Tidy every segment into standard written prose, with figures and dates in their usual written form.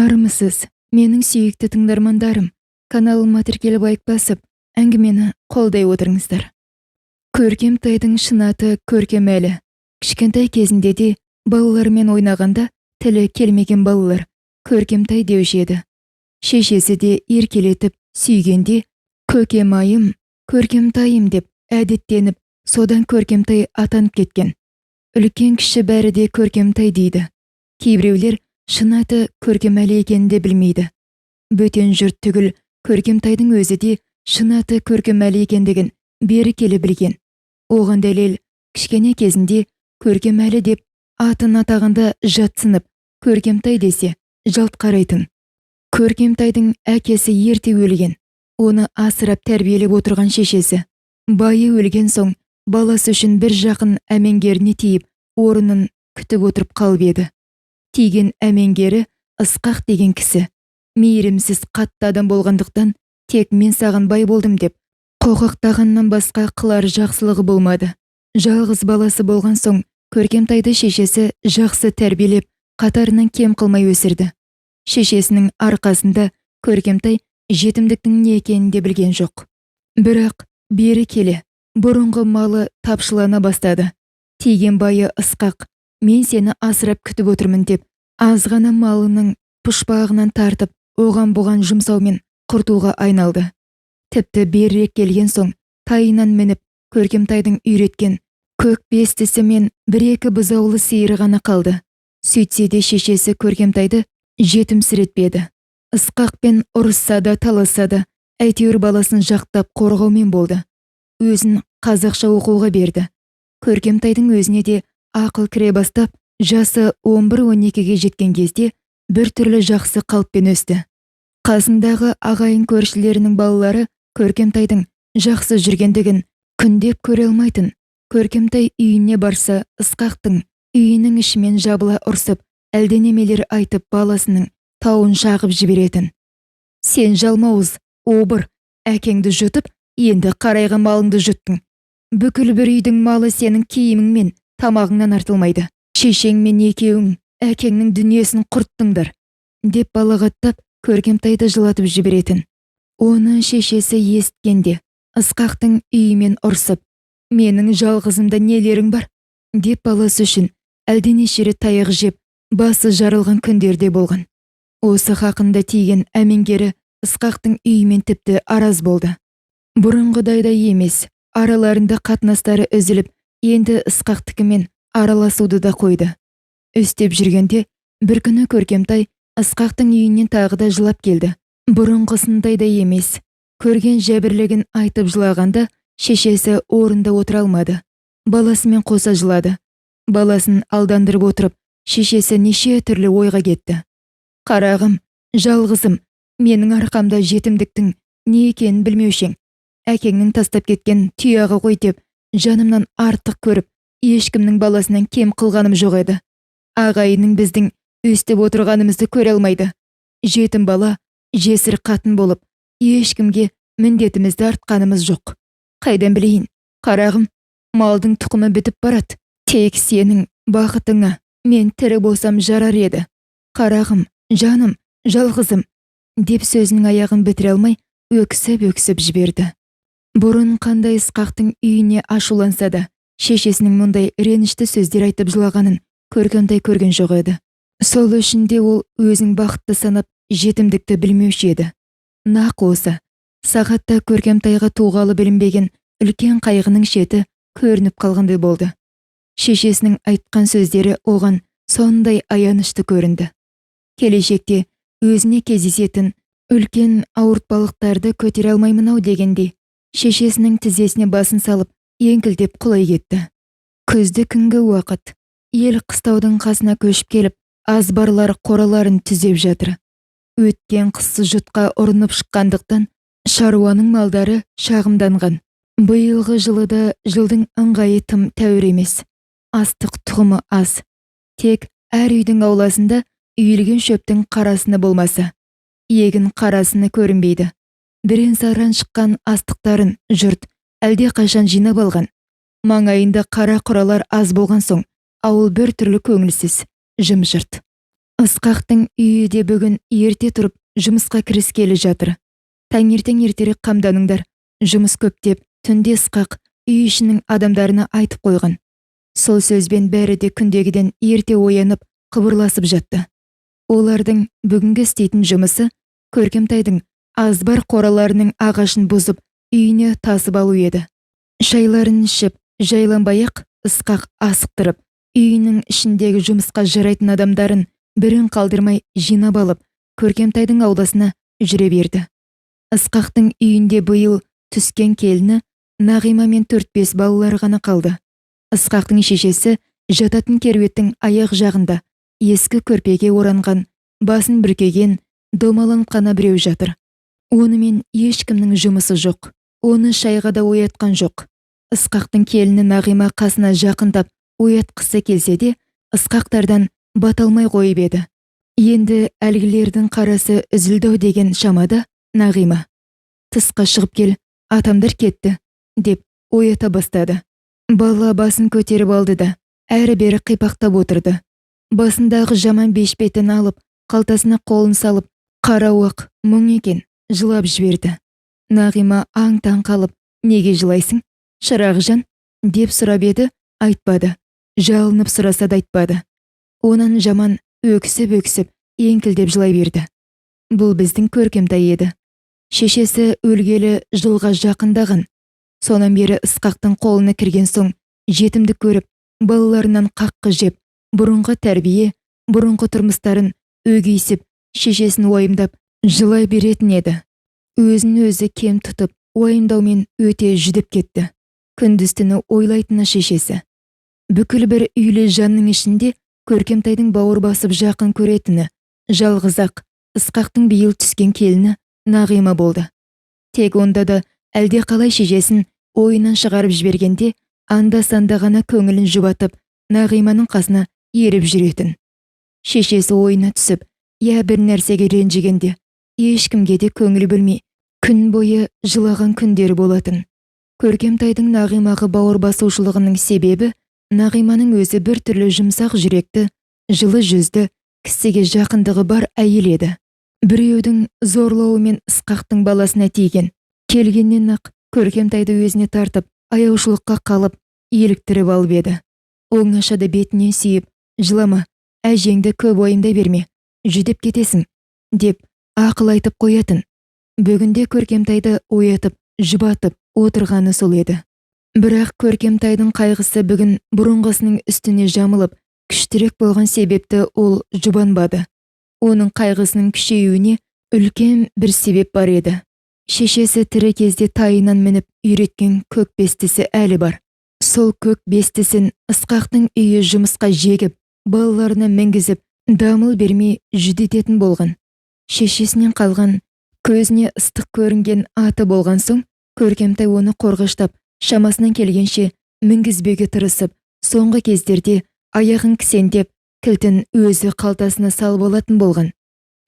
Армысыз, менің сүйікті тыңдармандарым! Каналыма тіркеліп, лайк басып, әңгімені қолдай отырыңыздар. Көркем тайдың шын аты Көркемәлі. Кішкентай кезінде де балалармен ойнағанда тілі келмеген балалар Көркемтай деуші еді. Шешесі де еркелетіп сүйгенде «Көкем-айым, Көркемтайым» деп әдеттеніп, содан Көркемтай атанып кеткен. Үлкен кіші бәрі де Көркемтай дейді. Кейбіреулер шын аты Көркемәлі екенін де білмейді. Бөтен жұрт түгіл, Көркемтайдың өзі де шын аты Көркемәлі екендігін бері келе білген. Оған дәлел, кішкене кезінде Көркемәлі деп атын атағанда жатсынып, Көркемтай десе жалт қарайтын. Көркемтайдың әкесі ерте өлген. Оны асырап тәрбиелеп отырған шешесі. Байы өлген соң баласы үшін бір жақын әмеңгеріне тиіп, орнын күтіп отырып қалып еді. Тиген әмеңгері Ысқақ деген кісі. Мейірімсіз, қатты адам болғандықтан, тек «мен саған бай болдым» деп қоқақтағаннан басқа қылар жақсылығы болмады. Жалғыз баласы болған соң Көркемтайды шешесі жақсы тәрбиелеп, қатарынан кем қылмай өсірді. Шешесінің арқасында Көркемтай жетімдіктің не екенін де білген жоқ. Бірақ бері келе бұрынғы малы тапшылана бастады. Тиген байы Ысқақ «мен сені асырап күтіп отырмын» деп, аз ғана малының пұшпағынан тартып, оған бұған жұмсаумен құртуға айналды. Тіпті берірек келген соң тайынан мініп, Көркемтайдың үйреткен көк бестісі мен бір-екі бұзаулы сиыры ғана қалды. Сөйтсе де шешесі Көркемтайды жетімсіретпеді. Ысқақпен ұрысса да, таласса да, әйтеуір баласын жақтап қорғаумен болды. Өзін қазақша оқуға берді. Көркемтайдың өзіне де ақыл кіре бастап, жасы 11-12-ге жеткен кезде бір түрлі жақсы қалыппен өсті. Қасындағы ағайын көршілерінің балалары Көркемтайдың жақсы жүргендігін күндеп көре алмайтын. Көркемтай үйіне барса, Ысқақтың үйінің ішімен жабыла ұрсып, әлденемелер айтып, баласының тауын шағып жіберетін. «Сен жалмауыз, обыр, әкеңді жұтып, енді қарайған малыңды жұттың. Бүкіл бір үйдің малы сенің киімің мен тамағыңнан артылмайды. Шешеңмен екеуің әкеңнің дүниесін құрттыңдар», – деп балағаттап, Көркемтайды жылатып жіберетін. Оны шешесі есіткенде Ысқақтың үйімен ұрсып, «менің жалғызымда нелерің бар?» деп баласы үшін әлденеше рет таяқ жеп, басы жарылған күндерде болған. Осы хақында тиген әмеңгері Ысқақтың үйімен тіпті араз болды. Бұрынғыдай да емес, араларында қатынастары үзіліп, енді Ысқақтікімен араласуды да қойды. Үстеп жүргенде бір күні Көркемтай Ысқақтың үйінен тағы да жылап келді. Бұрынғысындай да емес. Көрген жәбірлігін айтып жылағанда шешесі орында отыра алмады. Баласымен қоса жылады. Баласын алдандырып отырып, шешесі неше түрлі ойға кетті. «Қарағым, жалғызым, менің арқамда жетімдіктің не екенін білмеуші ең. Әкеңнің тастап кеткен тұяғы ғой деп жанымнан артық көріп, ешкімнің баласынан кем қылғаным жоқ еді. Ағайынның біздің өстіп отырғанымызды көре алмайды. Жетім бала, жесір қатын болып, ешкімге міндетімізді артқанымыз жоқ. Қайдан білейін, қарағым, малдың тұқымы бітіп барады. Тек сенің бақытыңа мен тірі болсам жарар еді. Қарағым, жаным, жалғызым», – деп сөзінің аяғын бітіре алмай, өксіп-өксіп жіберді. Бұрын қандай Ысқақтың үйіне ашуланса да, шешесінің мұндай ренішті сөздер айтып жылағанын Көркемтай көрген жоқ еді. Сол үшін де ол өзін бақытты санап, жетімдікті білмеуші еді. Нақ осы сағатта Көркемтайға туғалы білінбеген үлкен қайғының шеті көрініп қалғандай болды. Шешесінің айтқан сөздері оған сондай аянышты көрінді. Келешекте өзіне кездесетін үлкен ауыртпалықтарды көтере алмаймын ау дегендей, шешесінің тізесіне басын салып, еңкілдеп құлай кетті. Күзді күнгі уақыт. Ел қыстаудың қасына көшіп келіп, азбарлар қораларын түзеп жатыр. Өткен қысы жұтқа ұрынып шыққандықтан шаруаның малдары шағымданған. Биылғы жылы да жылдың ыңғайы тым тәуір емес. Астық тұқымы аз. Тек әр үйдің ауласында үйілген шөптің қарасыны болмаса, егін қарасыны көрінбейді. Бірен-саран шыққан астықтарын жұрт әлде қашан жинап алған. Маңайында қара құралар аз болған соң, ауыл бір түрлі көңілсіз, жым-жырт. Ысқақтың үйі де бүгін ерте тұрып жұмысқа кіріскелі жатыр. Таңертең ертерек қамданыңдар, жұмыс көп деп түнде Ысқақ үй ішінің адамдарына айтып қойған. Сол сөзбен бәрі де күндегіден ерте оянып, қыбырласып жатты. Олардың бүгінгі істейтін жұмысы Көркемтайдың азбар қораларының ағашын бұзып, үйіне тасып алу еді. Шайларын ішіп, жайланбай-ақ Ысқақ асықтырып, үйінің ішіндегі жұмысқа жарайтын адамдарын бірін қалдырмай жинап алып, Көркемтайдың ауласына жүре берді. Ысқақтың үйінде биыл түскен келіні Нағима мен 4-5 балалары ғана қалды. Ысқақтың шешесі жататын керуеттің аяқ жағында ескі көрпеге оранған, басын бүркеген, домаланып қана біреу жатыр. Онымен ешкімнің жұмысы жоқ. Оны шайға да оятқан жоқ. Ысқақтың келіні Нағима қасына жақындап оятқысы келсе де, Ысқақтардан бата алмай қойып еді. Енді әлгілердің қарасы үзілді-ау деген шамада Нағима: "Тысқа шығып кел, атамдар кетті", деп оята бастады. Бала басын көтеріп алды да, әрі-бері қипақтап отырды. Басындағы жаман бешпетін алып, қалтасына қолын салып, қара-уақ мұң екен, жылап жіберді. Нағима аң-таң қалып, "Неге жылайсың, шырағжан?" деп сұрап еді, айтпады. Жалынып сұраса да айтпады. Онан жаман өксіп-өксіп, еңкілдеп жылай берді. Бұл біздің Көркемтай еді. Шешесі өлгелі жылға жақындаған. Сонан бері Ысқақтың қолына кірген соң жетімдік көріп, балаларынан қаққы жеп, бұрынғы тәрбие, бұрынғы тұрмыстарын өгейсіп, шешесін уайымдап жылай беретін еді. Өзін өзі кем тұтып, уайымдаумен өте жүдеп кетті. Күндіз түні ойлайтыны шешесі. Бүкіл бір үйлі жанның ішінде Көркемтайдың бауыр басып жақын көретіні жалғыз-ақ Ысқақтың биыл түскен келіні Нағима болды. Тек онда да әлде қалай шешесін ойынан шығарып жібергенде, анда-санда ғана көңілін жұбатып, Нағиманың қасына еріп жүретін. Шешесі ойына түсіп, я бір нәрсеге ренжігенде, ешкімге де көңіл бөлмей, күн бойы жылаған күндері болатын. Көркемтайдың Нағимаға бауыр басушылығының себебі Нағиманың өзі бір түрлі жұмсақ жүректі, жылы жүзді, кісіге жақындығы бар әйел еді. Біреудің зорлауымен Ысқақтың баласына тиген. Келгеннен-ақ Көркемтайды өзіне тартып, аяушылыққа қалып, еліктіріп алып еді. Оңашада бетінен сүйіп, "Жылама, әжеңді көп уайымдай берме, жүдеп кетесің", деп ақыл айтып қоятын. Бүгінде Көркемтайды оятып, жұбатып отырғаны сол еді. Бірақ Көркемтайдың қайғысы бүгін бұрынғысының үстіне жамылып, күштірек болған себепті ол жұбанбады. Оның қайғысының күшеюіне үлкен бір себеп бар еді. Шешесі тірі кезде тайынан мініп үйреткен көк бестісі әлі бар. Сол көк бестісін Ысқақтың үйі жұмысқа жегіп, балаларына мінгізіп, дамыл бермей жүдететін болған. Шешесінен қалған, көзіне ыстық көрінген аты болған соң, Көркемтай оны қорғаштап, шамасынан келгенше мінгізбеуге тырысып, соңғы кездерде аяғын кісендеп, кілтін өзі қалтасына салып алатын болған.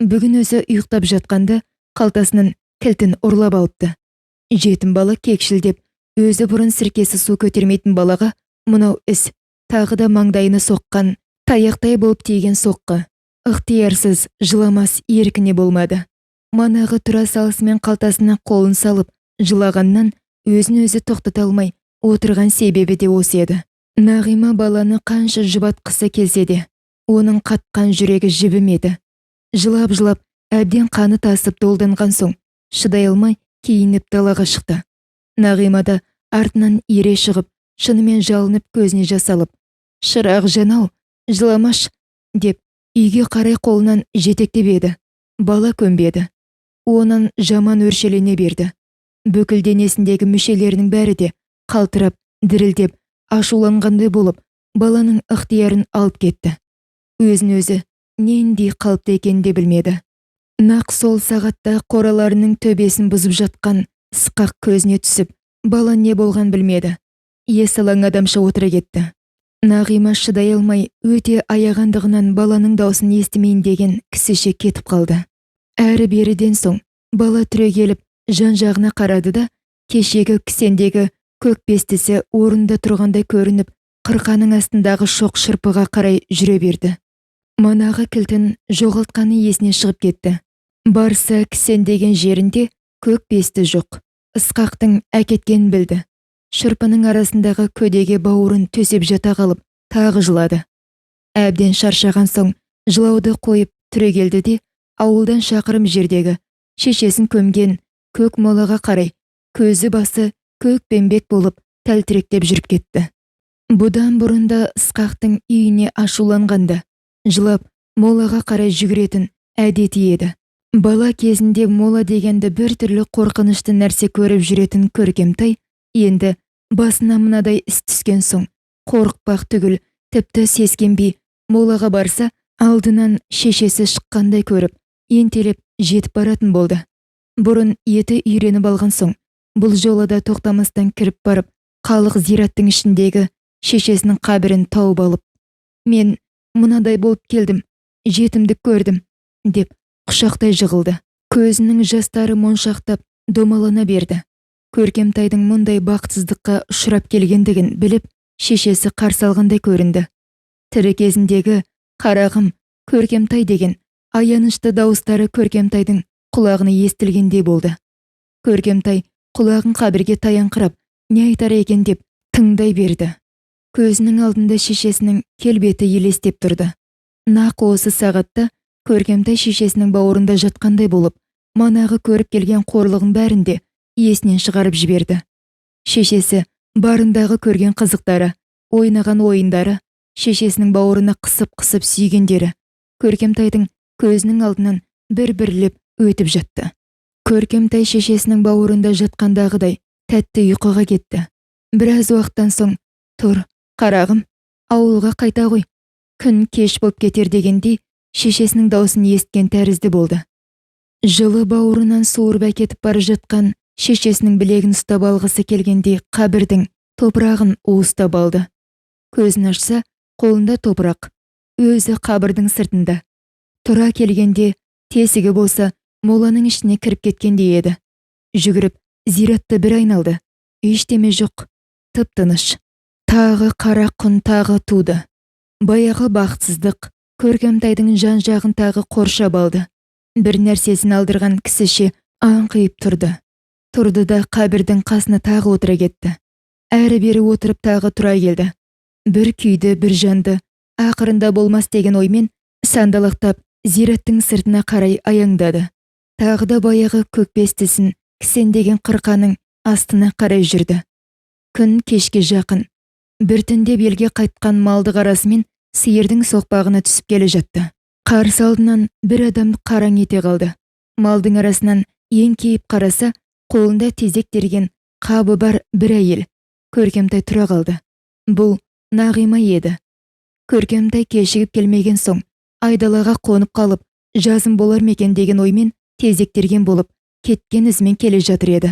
Бүгін өзі ұйықтап жатқанда қалтасынан кілтін ұрлап алыпты. Жетім бала кекшілдеп, өзі бұрын сіркесі су көтермейтін балаға мынау іс тағы да маңдайына соққан таяқтай болып тиген соққы. Ықтиярсыз жыламас еркіне болмады. Манағы тұра салысымен қалтасына қолын салып, жылағаннан өзін өзі тоқтата алмай отырған себебі де осы еді. Нағима баланы қанша жұбатқысы келсе де, оның қатқан жүрегі жібімеді. Жылап-жылап, әбден қаны тасып долданған соң, шыдай алмай киініп далаға шықты. Нағима да артынан ере шығып, шынымен жалынып көзіне жас алып, "Шырақ жан-ау, жыламаш", деп үйге қарай қолынан жетектеп еді. Бала көнбеді. Онан жаман өршелене берді. Бүкіл денесіндегі мүшелерінің бәрі де қалтырап, дірілдеп, ашуланғандай болып, баланың ықтиярын алып кетті. Өзін өзі нендей қалыпты екенін де білмеді. Нақ сол сағатта қораларының төбесін бұзып жатқан Ысқақ көзіне түсіп, бала не болған білмеді. Есалаң адамша отыра кетті. Нағима шыдай алмай, өте аяғандығынан баланың даусын естімейін деген кісіше кетіп қалды. Әрі беріден соң бала түрегеліп жан-жағына қарады да, кешегі кісендегі көк бестісі орында тұрғандай көрініп, қырқаның астындағы шоқ шырпыға қарай жүре берді. Манағы кілтін жоғалтқаны есіне шығып кетті. Барса, кісендеген жерінде көк бесті жоқ. Ысқақтың әкеткенін білді. Шырпының арасындағы көдеге бауырын төсеп жата қалып, тағы жылады. Әбден шаршаған соң жылауды қойып түрегелді де, ауылдан шақырым жердегі шешесін көмген көк молаға қарай көзі басы көкпеңбек болып тәлтіректеп жүріп кетті. Бұдан бұрын да Ысқақтың үйіне ашуланғанда жылап молаға қарай жүгіретін әдеті еді. Бала кезінде мола дегенді бір түрлі қорқынышты нәрсе көріп жүретін Көркемтай енді басына мынадай іс түскен соң қорықпақ түгіл, тіпті сескенбей молаға барса, алдынан шешесі шыққандай көріп, ентелеп жетіп баратын болды. Бұрын еті үйреніп алған соң, бұл жолы да тоқтамастан кіріп барып, халық зираттың ішіндегі шешесінің қабірін тауып алып, «Мен мынадай болып келдім, жетімдік көрдім», деп құшақтай жығылды. Көзінің жастары моншақтап домалана берді. Көркемтайдың мұндай бақытсыздыққа ұшырап келгендігін біліп, шешесі қарсы алғандай көрінді. Тірі кезіндегі «Қарағым, Көркемтай» деген аянышты дауыстары Көркемтайдың құлағына естілгендей болды. Көркемтай құлағын қабірге таяңқырап, не айтар екен деп тыңдай берді. Көзінің алдында шешесінің келбеті елестеп тұрды. Нақ осы сағатта Көркемтай шешесінің бауырында жатқандай болып, манағы көріп келген қорлығын бәрін де есінен шығарып жіберді. Шешесі барындағы көрген қызықтары, ойнаған ойындары, шешесінің бауырына қысып-қысып сүйгендері Көркемтайдың көзінің алдынан бір-бірлеп өтіп жатты. Көркемтай шешесінің бауырында жатқандағыдай тәтті ұйқыға кетті. Біраз уақыттан соң, «Тұр, қарағым, ауылға қайта ғой, күн кеш болып кетер» дегендей шешесінің даусын естіген тәрізді болды. Жылы бауырынан суырып әкетіп бара жатқан шешесінің білегін ұстап алғысы келгендей қабірдің топырағын уыстап алды. Көзін ашса, қолында топырақ, өзі қабірдің сыртында. Тұра келгенде тесігі болса, моланың ішіне кіріп кеткендей еді. Жүгіріп зиратты бір айналды. Ештеме жоқ, тып-тыныш. Тағы қара құн тағы туды. Баяғы бақытсыздық Көркемтайдың жан-жағын тағы қоршап алды. Бір нәрсесін алдырған кісіше аңқиып тұрды. Тұрды да қабірдің қасына тағы отыра кетті. Әрі-бері отырып тағы тұра келді. Бір күйді, бір жанды, ақырында болмас деген оймен сандалақтап зираттың сыртына қарай аяңдады. Тағы да баяғы көкбестісін кісендеген қырқаның астына қарай жүрді. Күн кешке жақын. Біртіндеп елге қайтқан малды қарасымен сиырдың соқпағына түсіп келе жатты. Қарсы алдынан бір адам қараң ете қалды. Малдың арасынан еңкейіп қараса, қолында тезек терген қабы бар бір әйел. Көркемтай тұра қалды. Бұл Нағима еді. Көркемтай кешігіп келмеген соң, айдалаға қонып қалып, жазым болар ма екен деген оймен тезек терген болып, кеткен ізімен келе жатыр еді.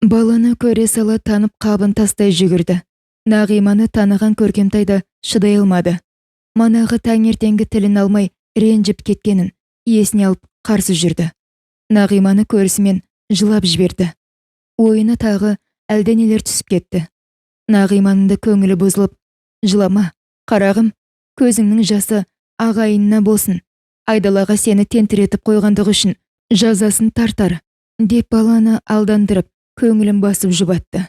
Баланы көре сала танып қабын тастай жүгірді. Нағиманы таныған Көркемтай да шыдай алмады. Манағы таңертеңгі тілін алмай ренжіп кеткенін есіне алып қарсы жүрді. Нағиманы көрісімен жылап жіберді. Ойына тағы әлденелер түсіп кетті. Нағиманың да көңілі бұзылып, «Жылама, қарағым, көзіңнің жасы ағайынына болсын, айдалаға сені тентіретіп қойғандығы үшін жазасын тартар», деп баланы алдандырып, көңілін басып жұбатты.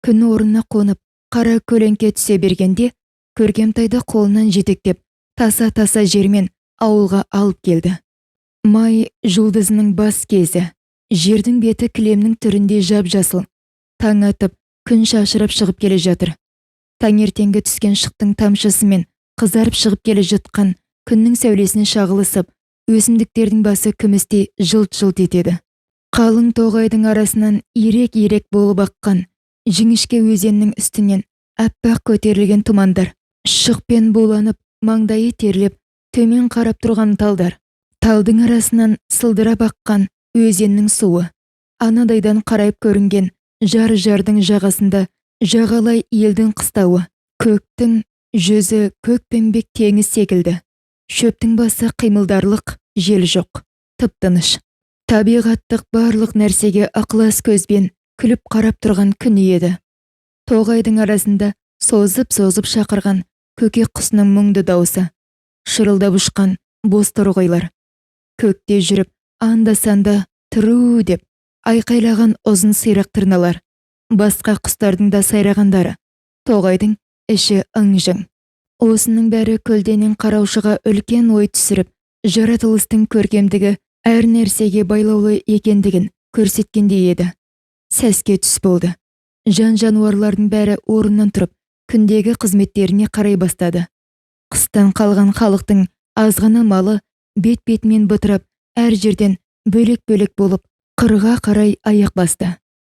Күн орнына қонып, қара көлеңке түсе бергенде, Көркемтайды қолынан жетектеп, таса-таса жермен ауылға алып келді. Май жұлдызының бас кезі, жердің беті кілемнің түрінде жап-жасыл, таң атып, күн шашырап шығып келе жатыр. Таңертеңгі түскен шықтың тамшысымен қызарып шығып келе жатқан күннің сәулесіне шағылысып, өсімдіктердің басы күмістей жылт-жылт етеді. Қалың тоғайдың арасынан ирек-ирек болып аққан жіңішке өзеннің үстінен аппақ көтерілген тұмандар, шықпен буланып, маңдайы терлеп, төмен қарап тұрған талдар, талдың арасынан сылдырап аққан өзеннің суы, анадайдан қарайып көрінген жар-жардың жағасында жағалай елдің қыстауы, көктің жүзі көкпеңбек теңіз секілді. Шөптің басы қимылдарлық жел жоқ, тып-тыныш. Табиғаттық барлық нәрсеге ықылас көзбен күліп қарап тұрған күн еді. Тоғайдың арасында созып-созып шақырған көкек құсының мұңды даусы, Шырылдап ұшқан бос торғайлар. Көкте жүріп анда-санда «Тұру!» деп айқайлаған ұзын сирақ тырналар. Басқа құстардың да сайрағандары. Тоғайдың іші ың-жың. Осының бәрі көлденең қараушыға үлкен ой түсіріп, жаратылыстың көркемдігі әр нәрсеге байлаулы екендігін көрсеткендей еді. Сәске түс болды. Жан-жануарлардың бәрі орнынан тұрып, күндегі қызметтеріне қарай бастады. Қыстан қалған халықтың азғана малы бет-бетімен бытырап, әр жерден бөлек-бөлек болып, қырға қарай аяқ басты.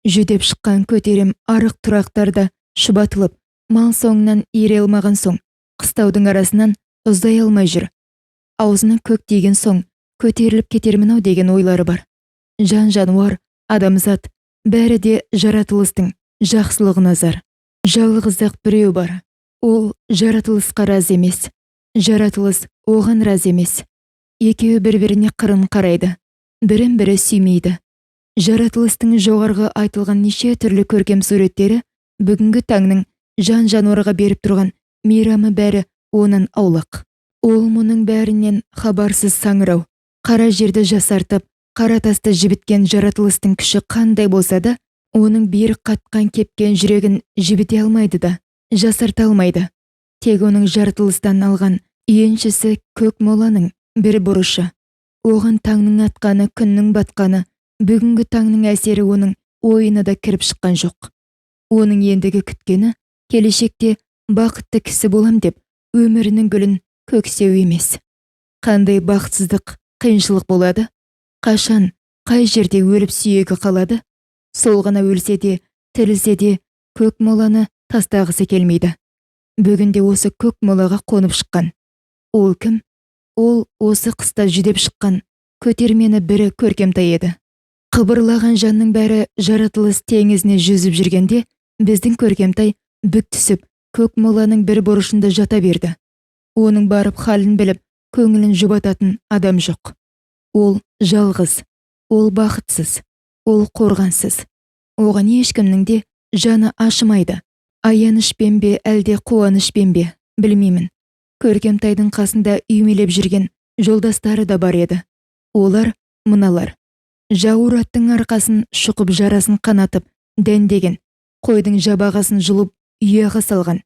Жүдеп шыққан көтерем арық тұрақтарда шұбатылып, мал соңынан ере алмаған соң, қыстаудың арасынан ұзай алмай жүр. Аузына көк тиген соң көтеріліп кетермін-ау деген ойлары бар. Жан-жануар, адамзат, бәрі де жаратылыстың жақсылығына зар. Жалғыз-ақ біреу бар. Ол жаратылысқа разы емес. Жаратылыс оған разы емес. Екеуі бір-біріне қырын қарайды. Бірін-бірі сүймейді. Жаратылыстың жоғарғы айтылған неше түрлі көркем суреттері, бүгінгі таңның жан-жануарға беріп тұрған мейрамы, бәрі онан аулақ. Ол мұның бәрінен хабарсыз саңырау. Қара жерді жасартып, қара тасты жібіткен жаратылыстың күші қандай болса да, оның берік қатқан кепкен жүрегін жібіте алмайды да, жасарта алмайды. Тек оның жаратылыстан алған еншісі көк моланың бір бұрышы. Оған таңның атқаны, күннің батқаны, бүгінгі таңның әсері оның ойына да кіріп шыққан жоқ. Оның ендігі күткені келешекте бақытты кісі болам деп өмірінің гүлін көксеу емес. Қандай бақытсыздық, қиыншылық болады? Қашан, қай жерде өліп сүйегі қалады? Сол ғана өлсе де, тірілсе де көк моланы тастағысы келмейді. Бүгінде осы көк молаға қонып шыққан. Ол кім? Ол осы қыста жүдеп шыққан көтермені бірі Көркемтай еді. Қыбырлаған жанның бәрі жаратылыс теңізіне жүзіп жүргенде, біздің Көркемтай бүк түсіп, көк моланың бір бұрышында жата берді. Оның барып халін біліп, көңілін жұбататын адам жоқ. Ол жалғыз, ол бақытсыз, ол қорғансыз. Оған ешкімнің де жаны ашымайды. Аянышпен бе, әлде қуанышпен бе, білмеймін. Көркемтайдың қасында үймелеп жүрген жолдастары да бар еді. Олар мыналар. Жауыр аттың арқасын шұқып, жарасын қанатып, дәндеген, қойдың жабағасын жұлып, ұяға салған.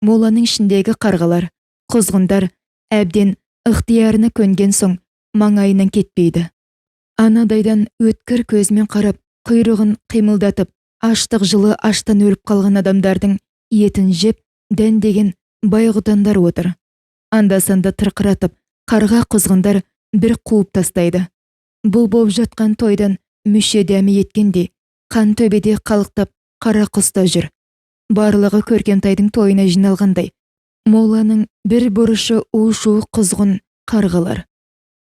Моланың ішіндегі қарғалар, құзғындар әбден ықтиярына көнген соң маңайынан кетпейді. Анадайдан өткір көзімен қарап, құйрығын қимылдатып, аштық жылы аштан өліп қалған адамдардың етін жеп, дәндеген байғұтандар отыр. Анда-санда тырқыратып, қарға құзғындар бір қуып тастайды. Бұл болып жатқан тойдан мүше дәмі еткендей, қан төбеде қалықтап қара құс та жүр. Барлығы Көркемтайдың тойына жиналғандай. Моланың бір бұрышы у-шу құзғын қарғалар.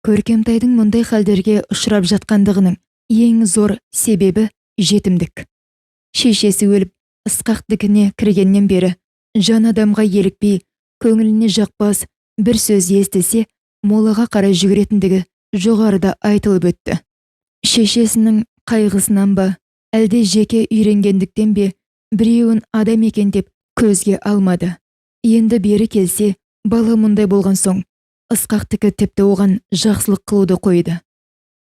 Көркемтайдың мұндай халдерге ұшырап жатқандығының ең зор себебі жетімдік. Шешесі өліп, Ысқақтікіне кіргеннен бері жан адамға елікпей, көңіліне жақпас бір сөз естісе, молаға қарай жүгіретіндігі жоғарыда айтылып өтті. Шешесінің қайғысынан ба, әлде жеке үйренгендіктен бе, біреуін адам екен деп көзге алмады. Енді бері келсе, бала мұндай болған соң, Ысқақтікі тіпті оған жақсылық қылуды қойды.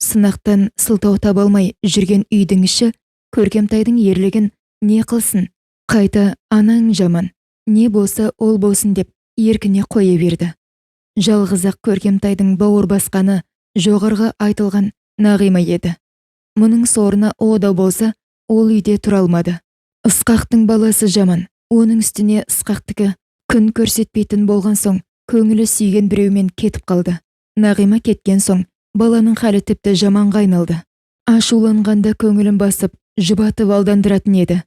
Сынақтан сылтау таба алмай жүрген үйдің іші Көркемтайдың ерлігін не қылсын, қайта анаң жаман, не болса ол болсын деп еркіне қоя берді. Жалғыз-ақ Көркемтайдың бауыр басқаны жоғарғы айтылған Нағима еді. Мұның сорына о да болса, ол үйде тұра алмады. Ысқақтың баласы жаман, оның үстіне Ысқақтікі күн көрсетпейтін болған соң, көңілі сүйген біреумен кетіп қалды. Нағима кеткен соң, баланың халі тіпті жаманға айналды. Ашуланғанда көңілін басып, жұбатып алдандыратын еді.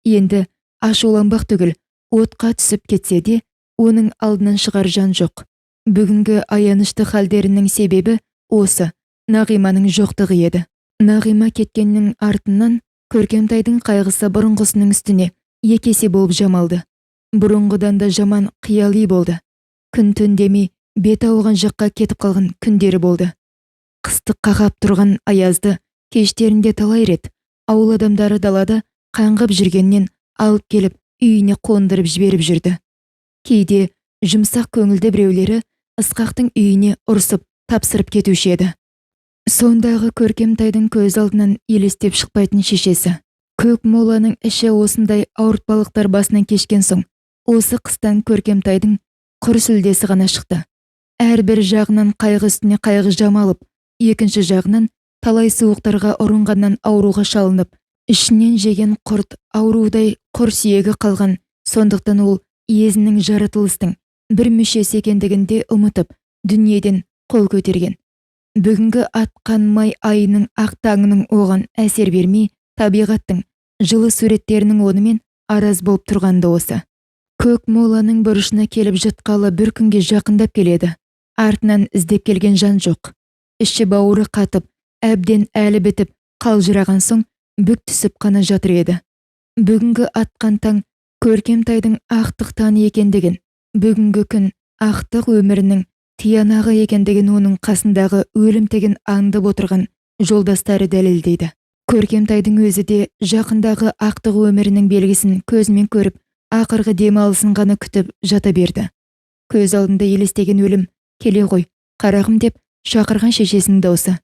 Енді ашуланбақ түгіл, отқа түсіп кетсе де, оның алдынан шығар жан жоқ. Бүгінгі аянышты халдерінің себебі осы Нағиманың жоқтығы еді. Нағима кеткеннің артынан Көркемтайдың қайғысы бұрынғысының үстіне екі есе болып жамалды. Бұрынғыдан да жаман қияли болды. Күн-түн демей бет ауған жаққа кетіп қалған күндері болды. Қыстық қақап тұрған аязды кештерінде талай рет ауыл адамдары далада қаңғып жүргеннен алып келіп үйіне қондырып жіберіп жүрді. Кейде жұмсақ көңілді біреулері Ысқақтың үйіне ұрсып, тапсырып кетуші еді. Сондағы Көркемтайдың көз алдынан елестеп шықпайтын шешесі. Көк моланың іші осындай ауыртпалықтар басынан кешкен соң, осы қыстан Көркемтайдың құр сүлдесі ғана шықты. Әрбір жағынан қайғы үстіне қайғы жамалып, екінші жағынан талай суықтарға ұрынғаннан ауруға шалынып, ішінен жеген құрт аурудай құр сүйегі қалған. Сондықтан ол езінің жаратылыстың бір мүшесі екендігін де ұмытып, дүниеден қол көтерген. Бүгінгі атқан май айының ақ таңының оған әсер бермей, табиғаттың жылы суреттерінің онымен араз болып тұрғанды осы. Көк моланың бұрышына келіп жатқалы бір күнге жақындап келеді. Артынан іздеп келген жан жоқ. Іші бауыры қатып, әбден әлі бітіп, қалжыраған соң бүк түсіп қана жатыр еді. Бүгінгі атқан таң Көркемтайдың ақтық таңы екендігін, бүгінгі күн ақтық өмірінің тиянағы екендігін оның қасындағы өлімтігін аңдып отырған жолдастары дәлелдейді. Көркемтайдың өзі де жақындағы ақтық өмірінің белгісін көзімен көріп, ақырғы демалысын ғана күтіп жата берді. Көз алдында елестеген өлім, келе ғой, қарағым деп шақырған шешесінің даусы.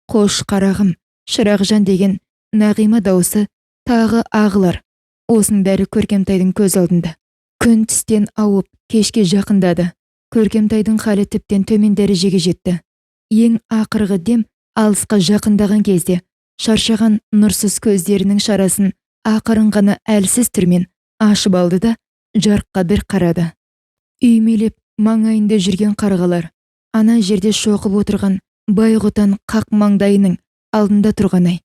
Қош қарағым, шырақжан деген Нағима даусы тағы ағылар. Осының бәрі Көркемтайдың көз алдында. Күн түстен ауып, кешке жақындады. Көркемтайдың халі тіптен төмен дәрежеге жетті. Ең ақырғы дем алысқа жақындаған кезде шаршаған нұрсыз көздерінің шарасын ақырын ғана әлсіз түрмен ашып алды да жарыққа бір қарады. Үймелеп маңайында жүрген қарғалар, ана жерде шоқып отырған байғұтан қақ маңдайының алдында тұрған ай,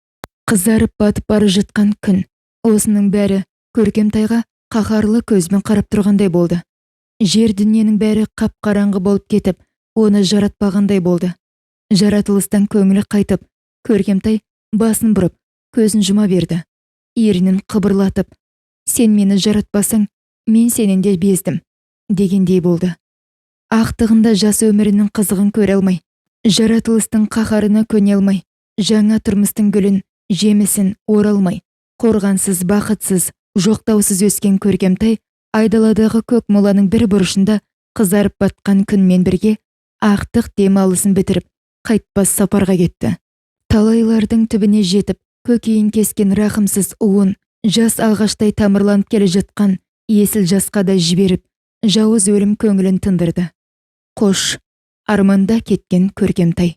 қызарып батып бара жатқан күн, осының бәрі Көркемтайға қаһарлы көзбен қарап тұрғандай болды. Жер дүниенің бәрі қап-қараңғы болып кетіп, оны жаратпағандай болды. Жаратылыстан көңілі қайтып, Көркемтай басын бұрып, көзін жұма берді. Ернін қыбырлатып, сен мені жаратпасаң, мен сенен де бездім, дегендей болды. Ақтығында жас өмірінің қызығын көре алмай, жаратылыстың қаһарына көне алмай, жаңа тұрмыстың гүлін, жемісін ора алмай, қорғансыз, бақытсыз, жоқтаусыз өскен Көркемтай айдаладағы көк моланың бір бұрышында қызарып батқан күнмен бірге ақтық демалысын бітіріп, қайтпас сапарға кетті. Талайлардың түбіне жетіп, көкейін кескен рақымсыз уын жас ағаштай тамырланып келе жатқан есіл жасқа да жіберіп, жауыз өлім көңілін тындырды. Қош, арманда кеткен Көркемтай.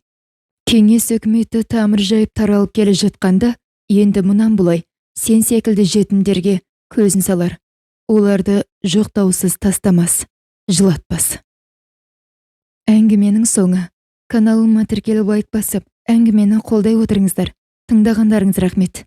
Кеңес үкіметі тамыр жайып таралып келе жатқанда, енді мұнан бұлай сен секілді жетімдерге көзін салар. Оларды жоқтаусыз тастамас, жылатпас. Әңгіменің соңы. Каналыма тіркеліп лайк басып, әңгімені қолдай отырыңыздар. Тыңдағандарыңыз рахмет.